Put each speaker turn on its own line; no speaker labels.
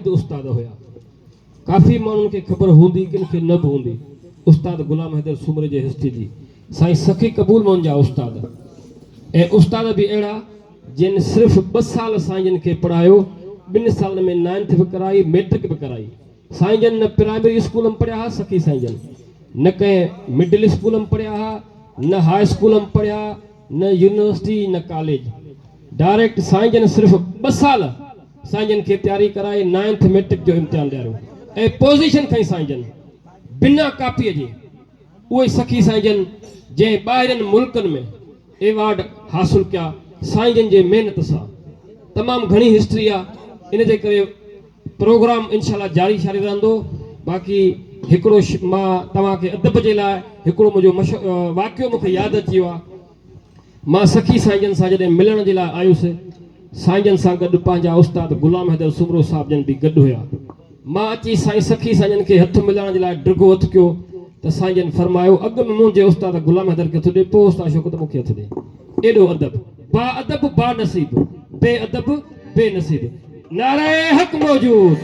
استاد هيا. ڪافي ماڻهن کي خبر هوندي ڪن کي نه به هوندي استاد غلام حيدر سومري جي هسٽري جي. سائين سخي قبول منهنجا استاد ۽ استاد به اهڙا جن صرف ٻه سال سائين جن کي پڙهايو ٻن سالن ۾ نائنٿ به ڪرائي ميٽرڪ به ڪرائي. سائين جن نه پرائمري اسڪول م پڙهيا ها سخي سائين جن نه ڪنهن مڊل اسڪول م پڙهيا ها نه هاء اسڪول م پڙهيا نه يونيورسٽي نه ڪاليج ڊائريڪٽ سائين جن صرف ٻه سال سائين جن کي تياري ڪرائي نائنٿ ميٽرڪ جو امتحان ڏياريو ۽ پوزيشن کنئي سائين جن بنا ڪاپيء جي اهي سخي سائين جن جنهن ٻاهرين ملڪن ۾ ايوارڊ حاصل ڪيا سائين جن جي محنت سان تمام گهڻي هسٽري آ ان جي ڪري پروگرام انشاء الله جاري ساري رهندو باقي هڪڙو مان توهان کي ادب جي لاء هڪڙو منهنجو مش واقعو مونکي ياد اچي ويو آ مان سخي سائين جن سان جڏهن ملڻ جي لاء آيس، سائين جن سان گڏ پنهنجا استاد غلام حيدر سومرو صاحب جن به گڏ هيا. مان اچي سائين سخي سائين جن کي هٿ ملائڻ جي لاء ڊگهو هٿ ڪيو ته سائين جن فرمايو، اڳ ۾ منهنجي استاد غلام حيدر کي هٿ ڏي، پوء استاد شوڪت مون کي هٿ ڏي. ايڏو ادب. با ادب با نصيب، بي ادب بي نصيب. نعره حق موجود.